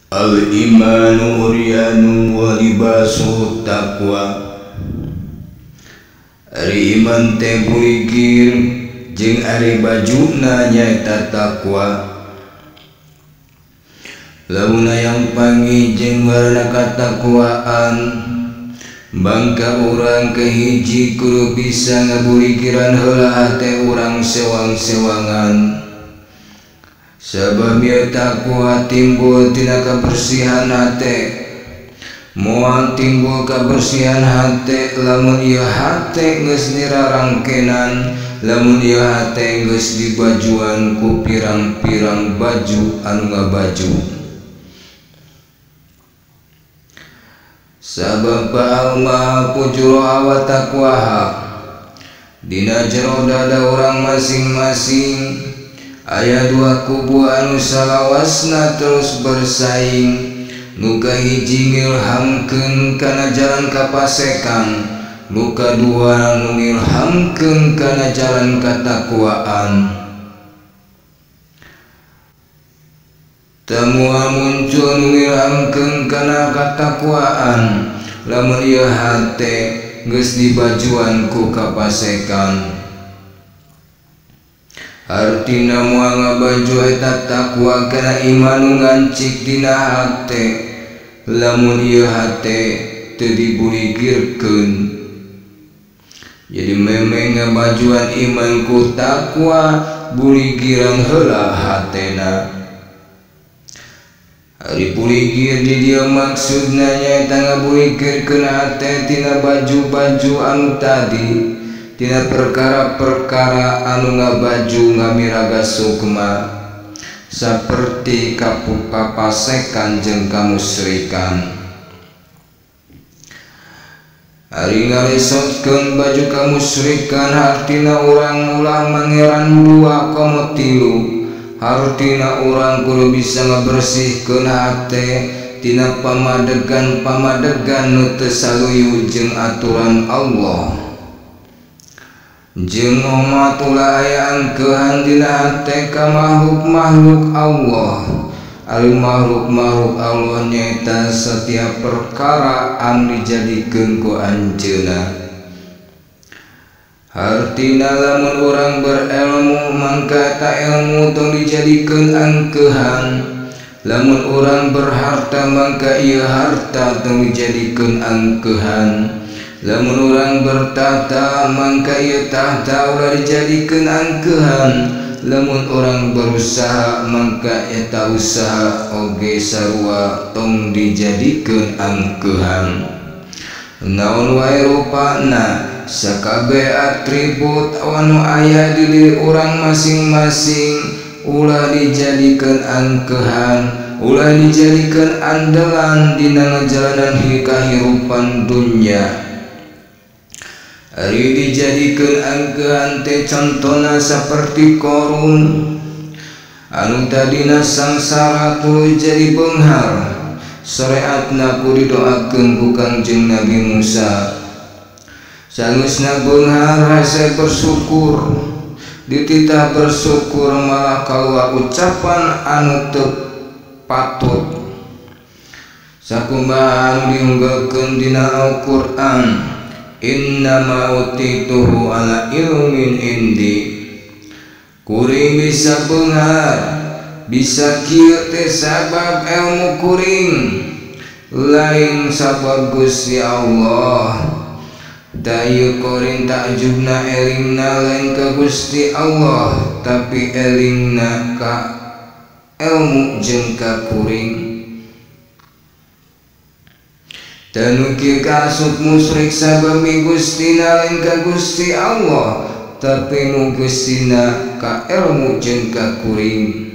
Al-imanu uryanu wa libasu taqwa. Ari iman teh buligir jeung ari bajuna nyaeta takwa. Lamun hayang panggih jeung warna katakwaan, bangka urang kahiji kudu bisa ngabuligiran heula hate urang sewang-sewangan. Sabab ieu takwa timbul tina kabersihan hate. Moal timbul kabersihan hate lamun ieu hate geus nirarangkenan, lamun ieu hate geus dibajuan ku pirang-pirang baju anu ngabaju. Sabab ba'alma fujuraha wa taqwaha. Dina jero dada urang masing-masing aya dua kubu anu salawasna terus bersaing. Nu kahiji ngilhamkeun kana jalan kapasekan, nu kadua nu ngilhamkeun kana jalan katakwaan. Temua muncul nu ngilhamkeun kana katakwaan lamun ieu hate geus dibajuan ku kapasekan. Artina moal ngabaju eta takwa kana iman nu ngancik dina hate lamun ieu hate teu dibuligirkeun. Jadi memeng ngabajuan iman ku takwa, buligiran heula hatena. Ari buligir di dieu maksudna nyaeta ngabuligirkeun hate tina baju-baju anu tadi, tina perkara-perkara anu ngabaju ngamiraga sukma, saperti kapasekan jeung kamusyrikan. Ari ngalesotkeun baju kamusyrikan hartina urang ulah mangeran dua komo tilu. Hartina urang kudu bisa ngabersihkeun hate tina pamadegan-pamadegan nu teu saluyu jeung aturan Allah. Jeung omat ulah aya angkeuhan dina hate ka makhluk-makhluk Allah. Ari makhluk-makhluk Allah nyaeta setiap perkara anu dijadikeun ku anjeunna. Hartina lamun urang berilmu mangka eta ilmu tong dijadikeun angkeuhan. Lamun urang berharta mangka ieu harta tong dijadikeun angkeuhan. Lamun urang bertahta mangka ieu tahta ulah dijadikeun angkeuhan. Lamun urang berusaha mangka eta usaha oge sarua tong dijadikeun angkeuhan. Naon wae rupana sakabeh atribut anu aya di diri urang masing-masing ulah dijadikeun angkeuhan, ulah dijadikeun andalan dina ngajalanan kahirupan dunya. Ari dijadikeun angkeuhan teh contona saperti Korun anu tadina sangsara tuluy jadi beunghar. Syariatna ku didoakeun ku Kangjeng Nabi Musa. Sangeusna beunghar hese bersyukur, dititah bersyukur malah kaluar ucapan anu teu patut. Sakumaha anu diunggalkeun dina Al-Qur'an, innama utituhu ala ilmin indi. Kuring bisa beunghar, bisa kieu teh sabab ilmu kuring, lain sabab Gusti Allah. Da ieu kuring takjubna elingna lain ka Gusti Allah, tapi elingna ka ilmu jeung ka kuring. Tanu kieu kaasup musyrik sabab migustina lain ka Gusti Allah, tapi nu gustina ka ilmu jeung ka kuring.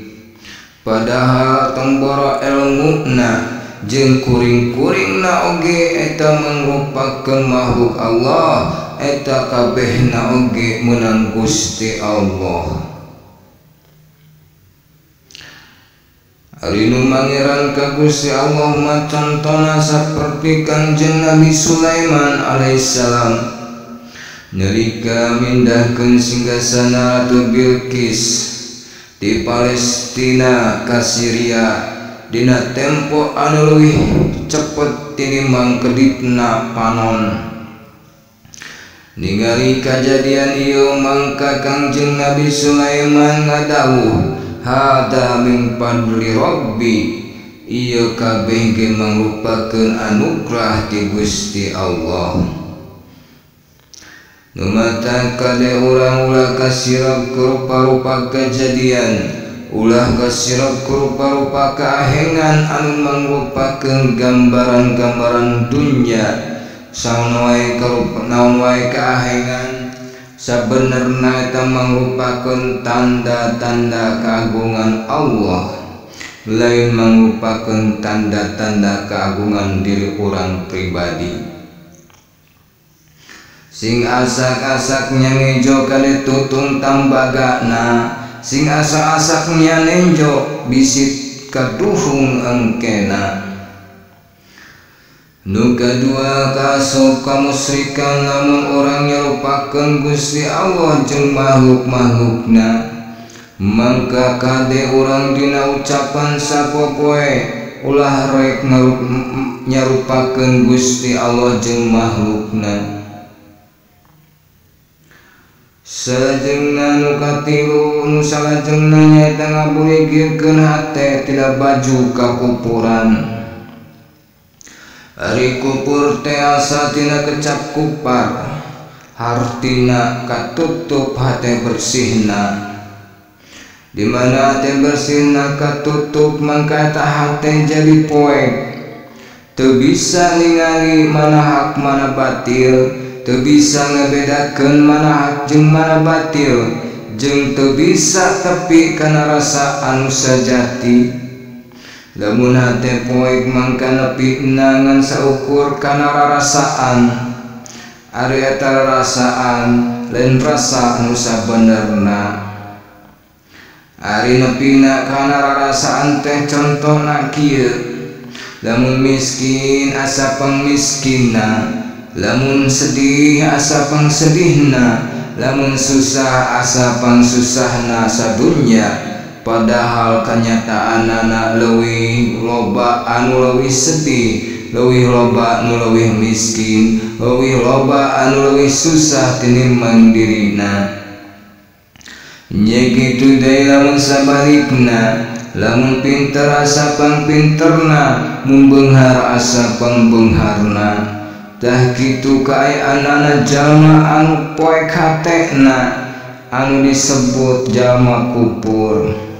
Padahal temboro ilmuna jeung kuring-kuringna oge eta mangrupakeun makhluk Allah, eta kabehna oge meunang Gusti Allah. Ari nu mangeran ka Gusti Allah mah contona saperti Kangjeng Nabi Sulaiman alaihissalam nalika mindahkeun singgasana Ratu Bilqis di Palestina ka Syria dina tempo anu leuwih cepet tinimbang kedipna panon. Ningali kajadian ieu mangka Kangjeng Nabi Sulaiman ngadawuh hada min fadli rabbi, ieu kabeh ge mangrupakeun anugerah ti Gusti Allah. Nu mata kade urang ulah kasirap ku rupa-rupa kajadian, ulah kasirap ku rupa-rupa kaahengan anu mangrupakeun gambaran-gambaran dunya. Saon wae naon wae kaahengan sabenerna eta mangrupakeun tanda-tanda keagungan Allah, lain mangrupakeun tanda-tanda keagungan diri urang pribadi. Sing asak-asaknya ngejo kali tutung tambagana, sing asak-asaknya nenjo bisit kaduhung engkena. Nu kadua kasop kamusrikan lamun urang nyarupakeun Gusti Allah jeung makhluk-makhlukna, mangka kade urang dina ucapan sapopoe ulah rek nyarupakeun Gusti Allah jeung makhlukna. Salajengna nu katilu nu salajengna nyaeta ngaburigirkeun hate tina baju kakupuran. Ari kupur teh asa tina kecap kupar, hartina katutup hate bersihna. Di mana hate bersihna katutup mangka eta hate jadi poek, teu bisa ningali mana hak mana batil, teu bisa ngabedakeun mana hak jeung mana batil, jeung teu bisa tepi kana rasa anu sajati. Lamun hate poek mangka nepina ngan saukur kana rarasaan, ari eta rarasaan lain rasa anu sabenerna. Ari nepina kana rarasaan teh contona kieu, lamun miskin asa pangmiskinna, lamun sedih asa pangsedihna, lamun susah asa pangsusahna sadunya. Padahal kanyataanana leuwih loba anu leuwih sedih, leuwih loba anu leuwih miskin, leuwih loba anu leuwih susah tinimbang dirina. Nya kitu deui lamun sabalikna, lamun pinter asa pangpinterna, mun beunghar asa pangbeungharna. Tah kitu kaayaanana jalma anu poek hatena anu disebut jalma kupur.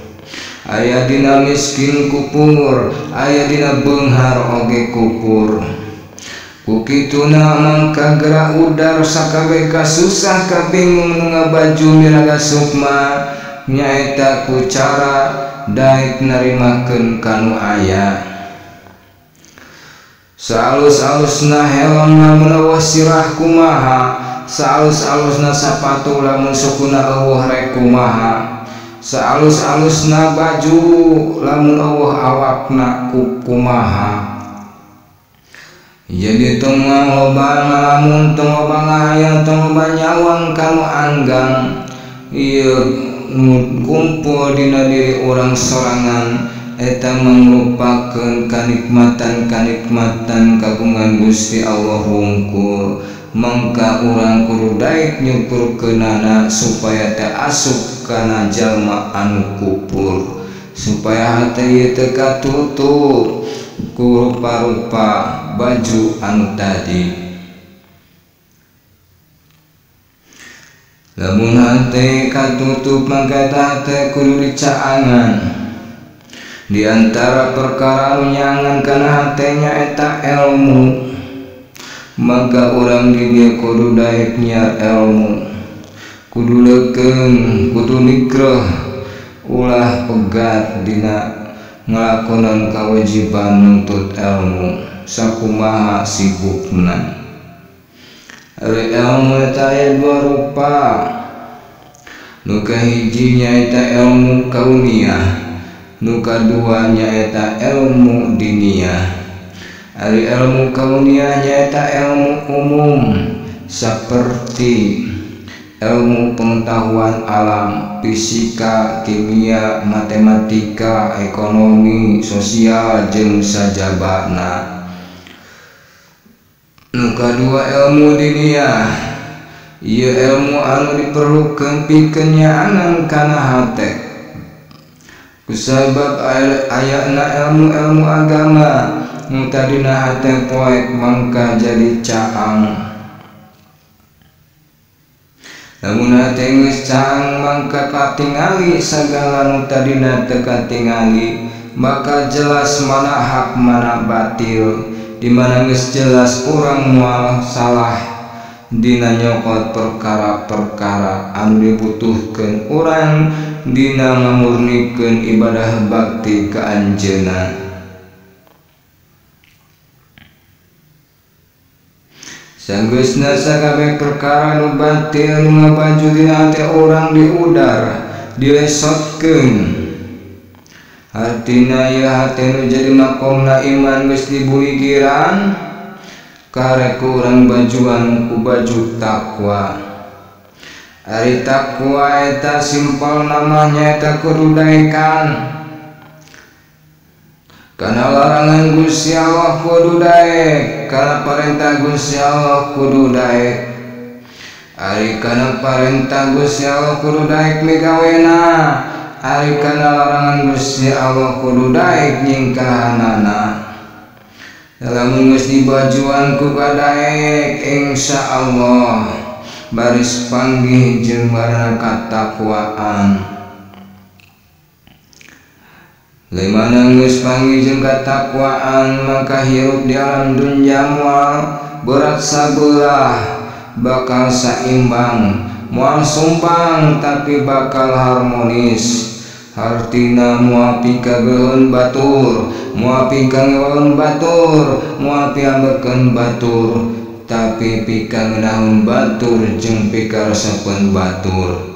Aya dina miskin kupur, aya dina beunghar oge kupur. Ku kituna mangka gerak udar sakabeh kasusah kabingung nu ngabaju miraga sukma, nyaeta ku cara daek narimakeun kanu aya. Saalus-alusna helm lamun eueuh sirah kumaha, saalus-alusna sapatu lamun sukuna eueuh rek kumaha, saalus-alusna baju lamun eueuh awakna kumaha. Jadi tong loba ngalamun, tong loba ngahayang, tong loba nyawang kanu anggang ieu nu kumpul dina diri urang sorangan eta mangrupakeun kanikmatan-kanikmatan kagungan Gusti Allah wungkul. Mangka urang kudu daek nyukurkeunana supaya teu asup kana jalma anu kupur, supaya hate ieu teu katutup ku rupa-rupa baju anu tadi. Lamun hate katutup mangka hate kudu dicaangan. Di antara perkara anu nyangan kana hate nyaeta ilmu, maka urang di dieu kudu daek nyiar ilmu, kudu leukeung, kudu nikreh, ulah pegat dina ngalakonan kewajiban nuntut ilmu sakumaha sibukna. Ari ilmu eta aya dua rupa. Nu kahiji nyaeta ilmu kauniyah, nu kadua nyaeta ilmu diniyah. Ari ilmu kauniyah nyaeta ilmu umum saperti ilmu pengetahuan alam, fisika, kimia, matematika, ekonomi, sosial jeung sajabana. Nu kadua ilmu diniyah, ieu ilmu anu diperlukeun pikeun nyaangan kana hate. Kusabab ayana ilmu-ilmu agama nu tadina hate poek mangka jadi caang. Lamun hate geus caang mangka katingali sagala nu tadina teu katingali, maka jelas mana hak mana batil. Di mana geus jelas urang moal salah dina nyokot perkara-perkara anu dibutuhkeun urang dina ngamurnikeun ibadah bakti ka Anjeunna. Sanggeusna sakabeh perkara nu batil nu ngabaju dina hate urang diudar, dilesotkeun. Hartina ieu hate nu jadi makomna iman geus dibuligiran, karek urang bajuan ku baju takwa. Ari takwa eta simpel namanya eta kudu daekan. Kana larangan Gusti Allah kudu daek, kana parentah Gusti Allah kudu daek. Ari kana parentah Gusti Allah kudu daek migawena, ari kana larangan Gusti Allah kudu daek nyingkahanana. Lamun geus dibajuan ku kadaek, insyaallah baris panggih jeung warna katakwaan. Limana geus panggih jeung katakwaan maka hirup di alam dunya moal berat sabelah, bakal saimbang, moal sumbang tapi bakal harmonis. Hartina moal pikageun batur, moal pikangeun batur, moal piambekeun batur, tapi pikangeunahun batur jeung pikaresepeun batur.